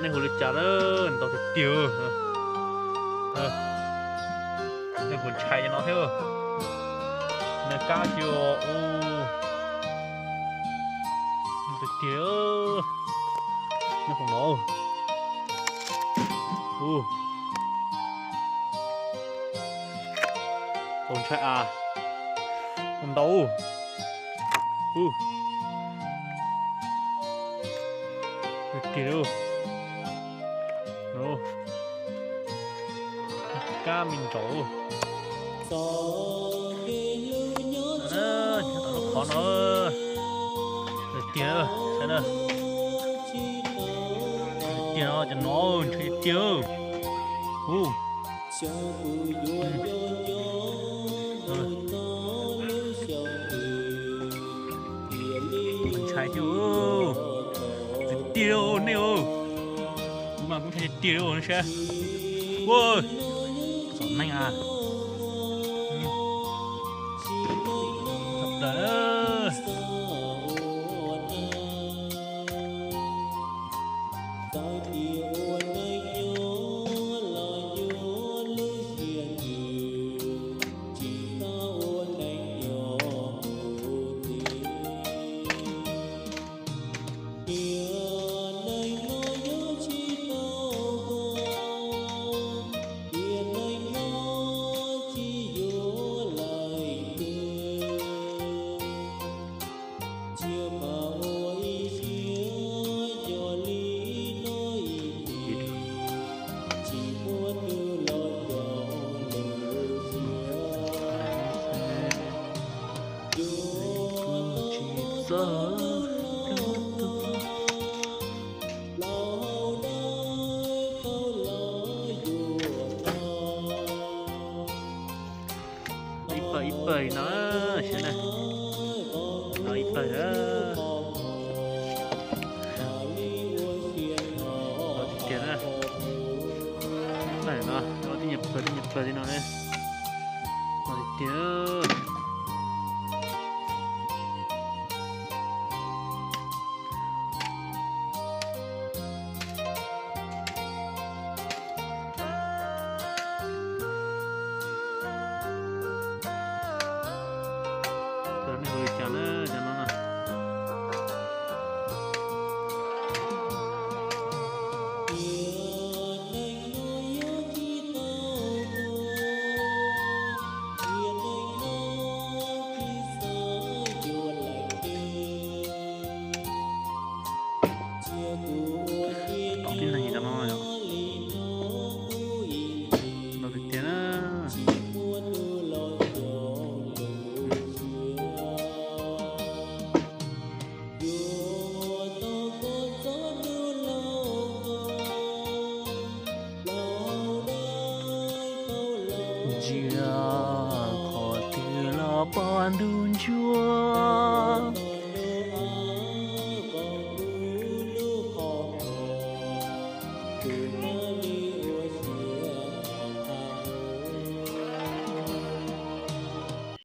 Nej hu li cas na, ntau tiag tiag. Nej puas ntshai no thiab? Nws kab tsis ua u, ntau tiag tiag. Nej puas hnov? U, tau ntshai a, ntau. U, tiag tiag. Kab me ntsaum. Nyob tom lub qhov no, tiag tiag, saib na. Tiag tiag no, cov no ntshai tiag tiag. U, ntshai thiab. Tiag tiag nej, kuv mas kuv ntshai tiag tiag no saib. Ua, txom neej a. Txog plaws. Ib pawg ib pawg li no, saib na. No ib pawg na. Tiag tiag na. Ib pawg no, no tib nyuag pawg tib nyuag pawg li no ne. No tiag tiag. Cov nej hu li cas na, cov no na? Tom tib neeg cov no yom. Ntau tiag tiag na. Ntsia qhov twg los pom ntuj ntsuab.